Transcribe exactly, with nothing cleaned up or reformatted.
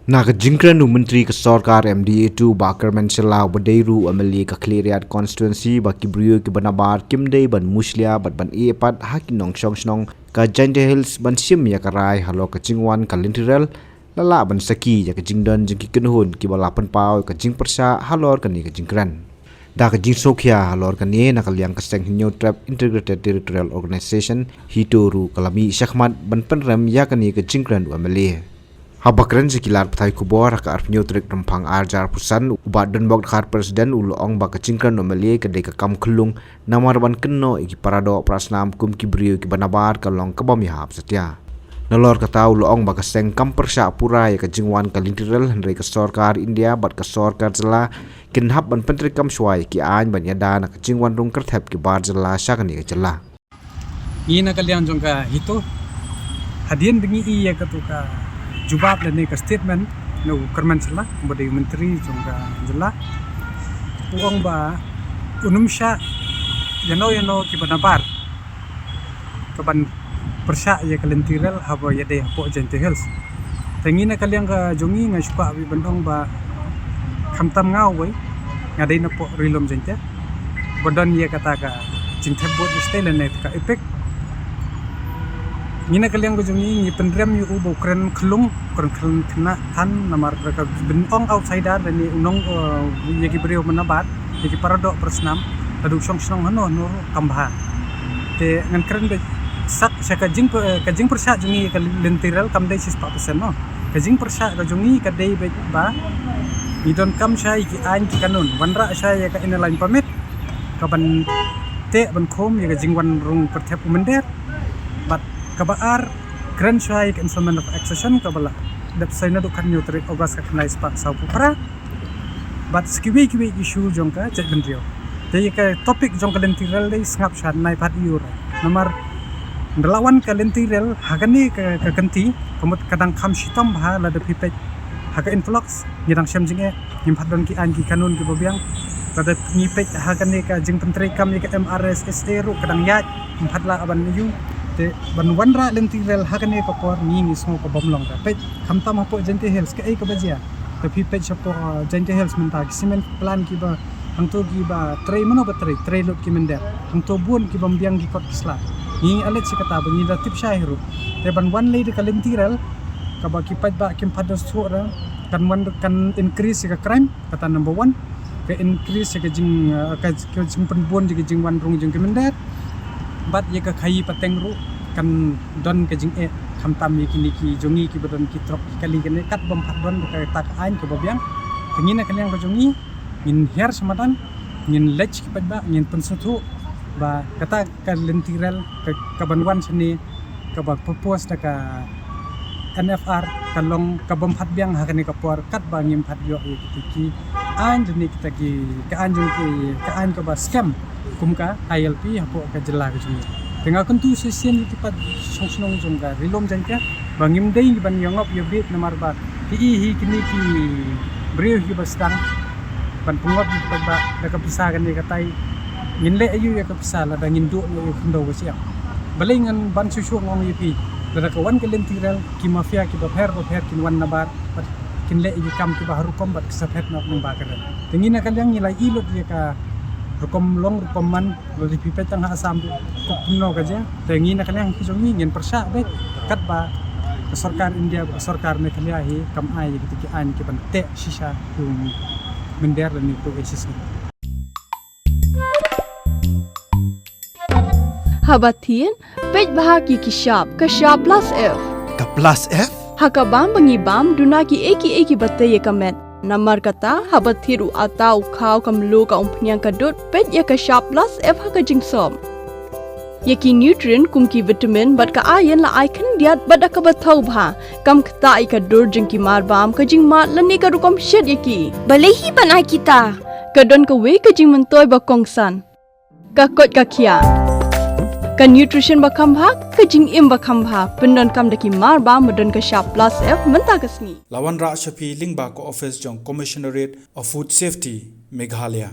Na ka jingkren u Myntri ka Sorkar M D A two Bah Kyrmen Shylla, uba dei ruh u M L A ka Khliehriat Constituency, ba ki briew kiba nabar kim dei ban mushlia bad ban ïeh pat ha ki nongshong shnong ka Jaintia Hills ban shim ïa ka rai halor ka jingwan ka lynti rel, la lah ban sakhi ïa ka jingdon jong ki kynhun kiba la pynpaw ïa ka jingpyrshah halor kane ka jingkren. Da ka jingsngewkhia halor kane, na ka liang ka seng Hynñiewtrep Integrated Territorial Organization, HITO ruh ka la mih shakhmat ban pynrem ïa kane ka jingkren u M L A. Haba kren sha ki lad pathai khubor ha ka arphew tarik Rymphang arhajar arphew san, u Bah Donbok Dkhar, President, u la ong ba ka jingkren u M L A ka dei ka kam khyllung namar ban kynnoh ïa ki paradoh parasnam kum ki briew kiba nabar ka long ka bym ïahap satia. Nalor kata u la ong ba ka seng kam pyrshah pura ïa ka jingwan ka lynti rel, hynrei ka sorkar India bad ka sorkar jylla kin hap ban pyntreikam shuwa ïa ki aiñ ban ïada na ka jingwan rung kyrthep ki bar jylla sha kane ka jylla. Ngi na ka liang jong ka HITO, hadien ba ngi ïoh ïa katu ka jubab lane ka statement na u Kyrmen Shylla, uba dei u Myntri jong ka jylla, u ong ba un ym shah ïano ïano kiba nabar kaban pyrshah ïa ka lynti rel haba ïadei hapoh Jaintia Hills. Te ngi na ka liang ka jong ngi nga shu kwah beit ban ong ba khamtam nga uwei, nga dei napoh Ri Lum Jaintia, ba don ïa kata ka jingthep vote ïa style lane ka EPIC. Ngi na ka liang ka jong ngi ngi pynrem ïa u ba u kren khyllung, kren khyllung khynnah than namar ka ban ong outsider lane u nong, eh, ïa ki briew ba nabar, ïa ki paradoh parasnam, lada u shong shnong hano hano ruh kam bha. Te ngan kren beit sat sha ka jing, ka jingpyrshah jong ngi ka lynti rel kam dei shispah percent mo. Ka jingpyrshah ka jong ngi ka dei beit ba ngi donkam sha ïa ki aiñ ki kanun, wanrah sha ïa ka Inner Line Permit, kaban teh ban khum ïa ka jingwan rung kyrthep u mynder. Bad kaba ar, kren sha ïa ka Instrument of Accession kaba la dep sign naduh khathynñiew tarik August ka khyndai spah sawphew phra. Bad sa kiwei kiwei issue jong ka jaitbynriew. Te ïa ka topic jong ka lynti rel dei sngap sha nai pat ïur. Namar ynda la wan ka lynti rel ha kane ka, ka kynti, ka mut ka dang kham shitom bha lada phi peit ha ka influx, ngi dang shem jingeh, ngim pat don ki aiñ ki kanun kiba biang. Lada ngi peit ha kane ka jingpyntreikam ïa ka M R S S A ruh ka dang ïaid, ngim pat lah ban ïoh. Te ban wanrah lynti rel ha kane ka por ngi ngi sngew ka bym long re. Peit, khamtam hapoh Jaintia Hills kaei kaba jia. Te phi peit shapoh, uh, Jaintia Hills mynta ki cement plant kiba hangto kiba trei mano ba trei, trei lut ki mynder. Hangto bun ki bym biang ki kot ki sla. Ngi ngi alet shi kata ba ngi da tip shai ruh. Te ban wan lei da ka lynti rel kaba ki paidbah kim pat da sngewthuh re, kan wan kan increase ïa ka crime, kata number one. Ka increase ïa ka jing, uh, ka, ka jingpynbun ïa ka jingwan rung jong ki mynder. Bad ïa ka khaïi pateng ruh kan don ka jingeh, khamtam ïa kine ki jong ngi kiba don ki trok ki kali kane kat bym pat don kata ka aiñ kaba biang. Te ngi na ka liang ka jong ngi ngin hiar sha madan, ngin leit sha ki paidbah, ngin pynsngewthuh ba kata ka lynti rel ka, kaban wan shane kaba propose da ka N F R ka long ka bym pat biang ha kane ka por katba ngim pat ïoh ïa kita ki aiñ jong ngi, kita ki, ka aiñ jong ki, ka aiñ kaba skhem kum ka I L P hapoh ka jylla ka jong ngi. Te nga kyntu shisien ïa ki paid shong shnong jong ka Ri Lum Jaintia ba ngim dei ban ïa ngop ïa bieit namar ba ki i hi kine ki briew hi ba sdang ban pynngop ïa ki paidbah da ka pisa kane katai. Ngin leh aïu ïa ka pisa lada ngin duh noh ïa u khyndew ka shyiap? Balei ngan ban shuh shuh ngong ïa phi, lada ka wan ka lynti rel ki mafia kiba pher ba pher kin wan nabar bad kin leh ïa ki kam kiba harukom bad ki sa phet noh lyngba ka rel. Te ngi na ka liang ngi la i lut ïa ka rukom long rukom man. Lada phi peit tang ha Assam ruh kumno ka jia. Te ngi na ka liang ki jong ngi ngin pyrshah beit katba ka sorkar India, ka sorkar Meghalaya hi kam ai ïa kita ki aiñ kiban teh shisha ïa u mynder lane ïa u A C C. Haba thied, peit bha ki ki shap, ka shap plus F. Ka plus F? Ha ka bam ba ngi bam, duna kiei kiei kiba tei ïa ka met. Namar kata, haba thied u atta, u khaw, ka mluh, ka umphniang, ka dud, peit ïa ka shap plus F ha ka jingsop. Ïa ki nutrient kum ki vitamin bad ka iron la ai khyndiat bad da kaba thaw bha, kam ktah ïa ka dur jong ki mar bam, ka jingmad lane ka rukom shet ïa ki. Balei hi ban ai kita? Ka don kawei ka jingmyntoi ba kongsan. Ka koit ka khiah. Ka nutrition ba kham bha, ka jingim ba kham bha, pyndonkam da ki mar bam ba don ka shap plus F mynta ka sngi. La wanrah sha phi lyngba ka office jong Commissionerate of Food Safety, Meghalaya.